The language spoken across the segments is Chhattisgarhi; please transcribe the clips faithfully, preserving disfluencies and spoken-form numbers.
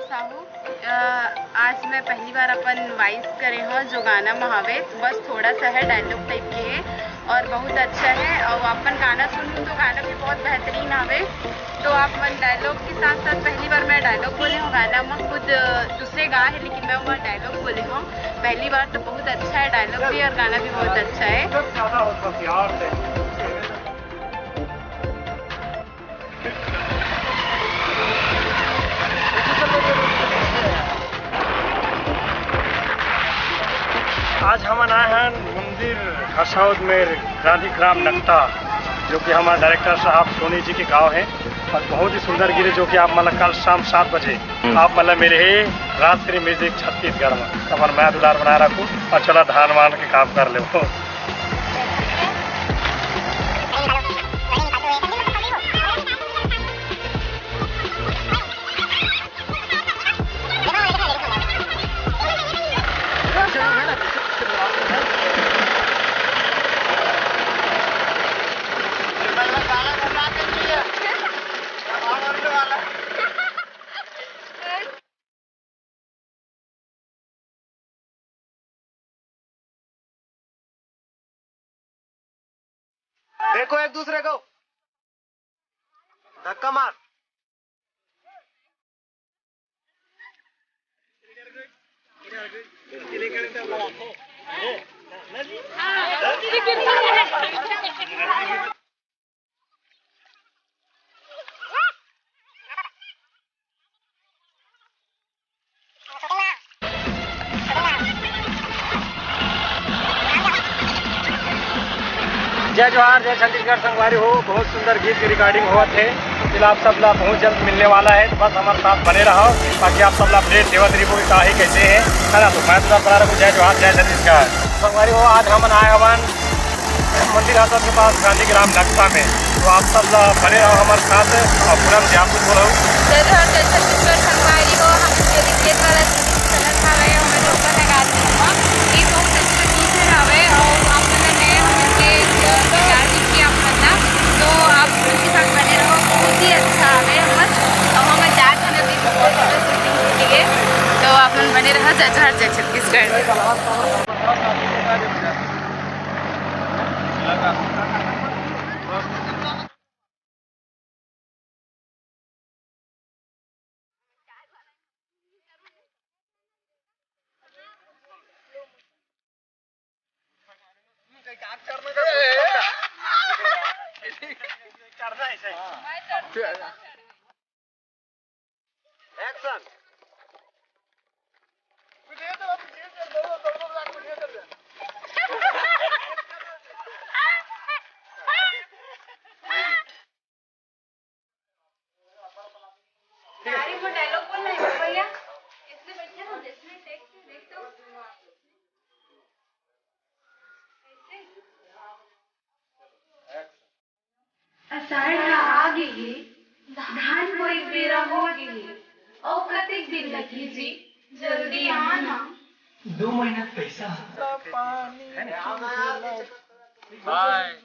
साहू, अ, आज मैं पहली बार अपन वॉइस करे हूँ जो गाना में हवे, बस थोड़ा सा है, डायलॉग टाइप के है और बहुत अच्छा है। और अपन गाना सुनूँ तो गाना भी बहुत बेहतरीन हवे। तो आप मन डायलॉग के साथ साथ, पहली बार मैं डायलॉग बोले हूँ गाना में, खुद, अ, दूसरे गा है लेकिन मैं वहाँ डायलॉग बोले हूँ पहली बार, तो बहुत अच्छा है डायलॉग भी और गाना भी बहुत अच्छा है। आज हमन आए हन मंदिर हसौद में, गांधी ग्राम नक्ता, जो कि हमारे डायरेक्टर साहब सोनी जी के गांव है और बहुत ही सुंदर गीत है, जो कि आप मन ला कल शाम सात बजे आप मन ला मिलही राजश्री म्यूजिक छत्तीसगढ़ में। अपन मया दुलार बनाए रखहू और चला धान वान के काम कर लेबो। देखो एक दूसरे को, धक्का मार। जय जोहार, जय छत्तीसगढ़ संगवारी हो। बहुत सुंदर गीत के रिकॉर्डिंग होवत हे। फिर आप सब ला बहुत जल्द मिलने वाला है, तो बस हमारे साथ बने रहो। बाकी आप सब ला अपडेट देवत रहिबो कि का हे, कैसे है, है ना। तो मैं तो बना रखूँ। जय जोहार, जय छत्तीसगढ़ संगवारी हो। आज हमन आए हवन मंदिर हाथों के पास गांधी ग्राम नक्शा में। तो आप सब ला बने रहो हमारे साथ और पूरा जयपुर बोलो। जय जोहार, जय छत्तीसगढ़ संगवारी हो। हम जो रितेश वाला चलत हवे, हमर लोकल लगा दी हवा। ये बहुत अच्छा चीज हवे और आप मन नए हो के, अ, विचार भी किया आप मन ला। तो आप उनके साथ बने रहो, बहुत ही अच्छा हवे हमर। और हमर जात हन अभी बहुत अच्छा शूटिंग के लिए। तो आप मन बने रहो। जय जोहार, जय छत्तीसगढ़। एक्शन। अरे, वो डायलॉग बोलना है भैया, इसलिए बैठे ना, जैसे मैं टेक से देख तो। आषाढ़ ह आ गे हे, धान बोए के बेरा हो गे हे, अउ कतेक दिन लगही जी, जल्दी आना। दो महीना पैसा। बाय।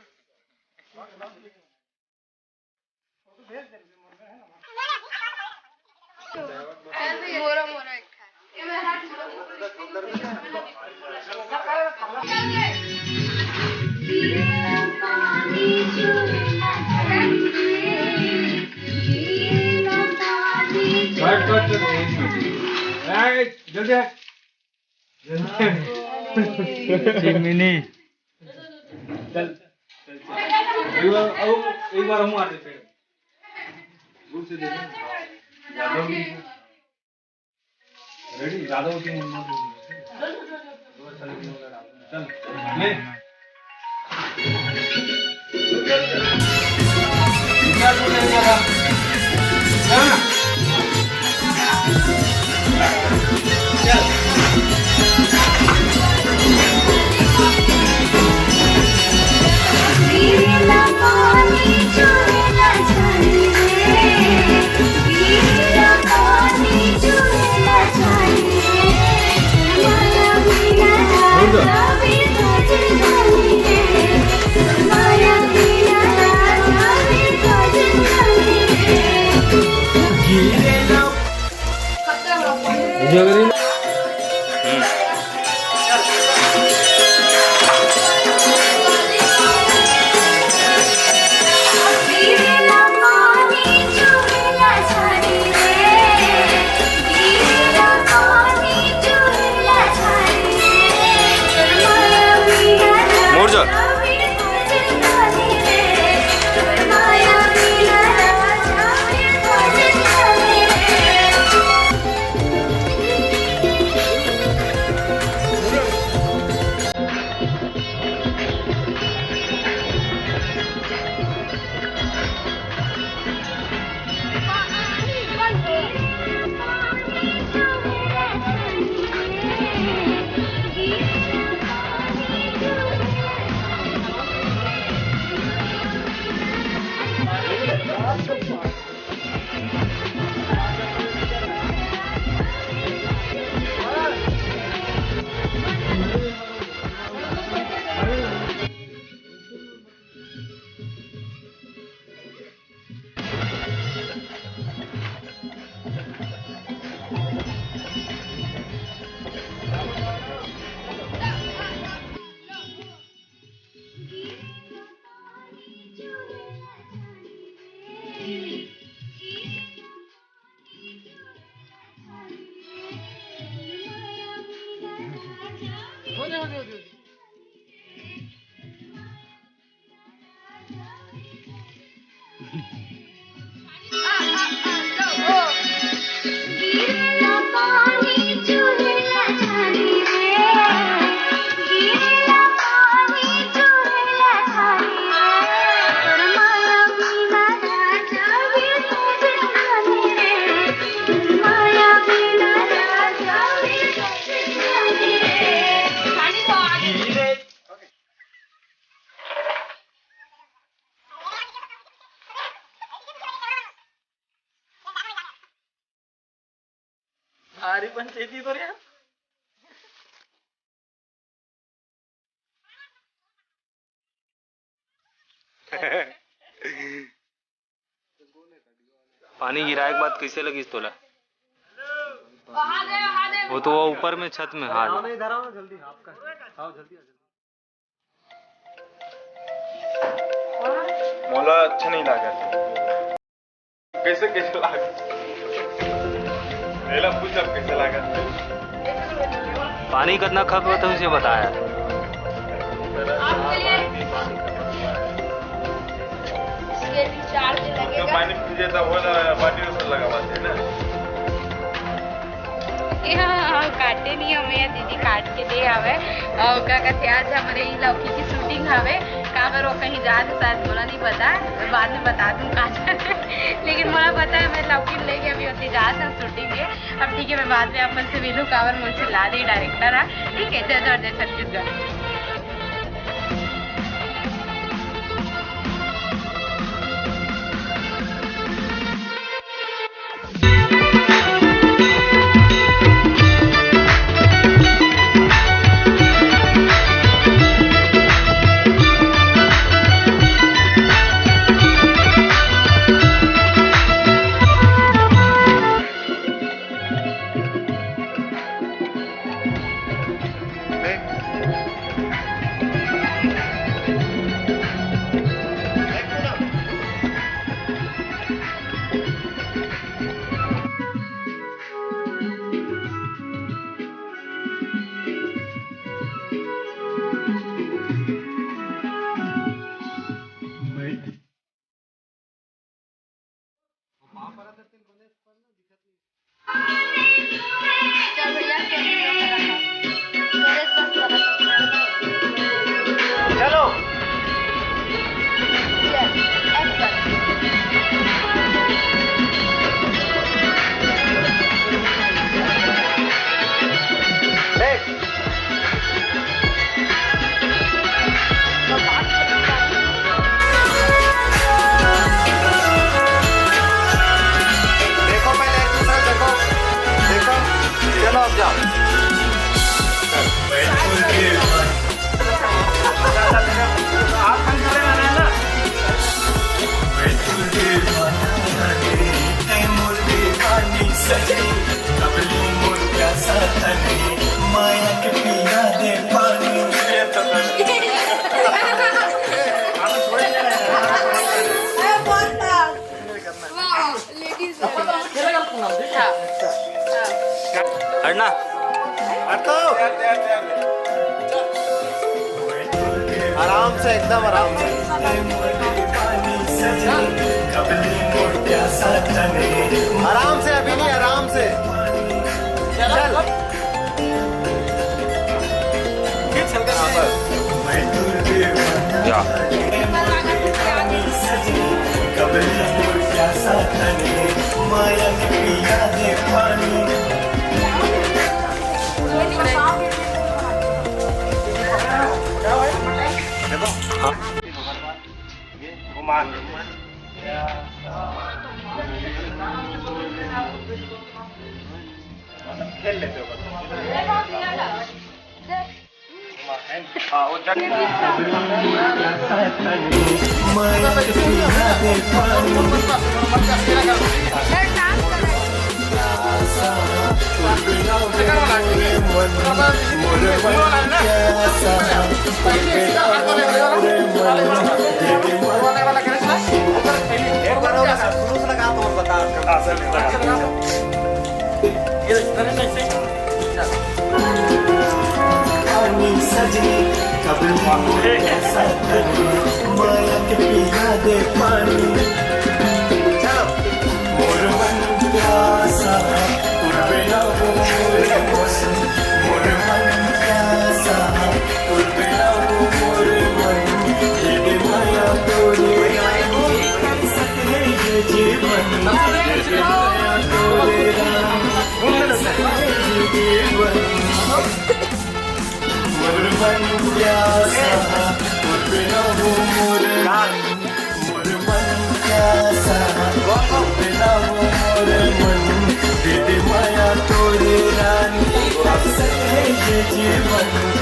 मोरो, मोरो एक ठा। कट, कट, कट, एक मिनट। ए, जल्दी आ। चिमिनी। चल, चल, चल। एक बार, अब एक बार हम आ जाते हैं। दूर से देखो। ज्यादा भी। रेडी? ज्यादा होती है, मत बोलो। चल, ले। हम्म। मुड़ जा। भारी पंचायती तो रे। पानी गिराए के बाद कइसे लगिस तोला? वो तो वो ऊपर में छत में, हाँ। आओ ना, इधर आओ ना जल्दी, आपका। आओ जल्दी, आओ जल्दी। मोला अच्छा नहीं लागत। कैसे, कैसे लागत? पहला पूछ, अब कैसे लागत? पानी कितना खपत है, उसे बताया। इसके recharge तो लगेगा। पानी पीजे तब होला, बाटी उसे लगा बात है ना। ये हाँ, हाँ, काटे नहीं हमें, या दीदी काट के दे आवे। और का कहते, आज हमारे ई लौकी की shooting हवे, काबर वो कहीं जा रहे, शायद मोला नहीं पता, बाद में बता दूँ कहाँ जा रहे। लेकिन मोला पता है, मैं लौकी लेके अभी होती जा रहा shooting के। अब ठीक है, मैं बाद में अपन से मिलूँ, काबर मुझसे ला दी director है। ठीक है, जय जोहार, जय छत्तीसगढ़। चल भैया, चल। चलो। चल, action। देखो, पहले एक दूसरे देखो, देखो, चलो अब जाओ। हटना। हटो। आराम से, एकदम आराम से। आराम से, अभी नहीं, आराम से। चल। या। हाँ। खेल लेते हो बस। एक बार और लगा, क्रूज लगा तो और बता। पानी सजनी, कब मांगे ऐसा तनी, माया के पिया दे पानी। मोर मन प्यासा, तोर बिना वो मोर मन, मोर मन प्यासा, तोर बिना वो मोर मन, दे दे माया तोरे रानी, कर सकते हैं ये जीवन, दे दे माया तोरे रानी। जीवन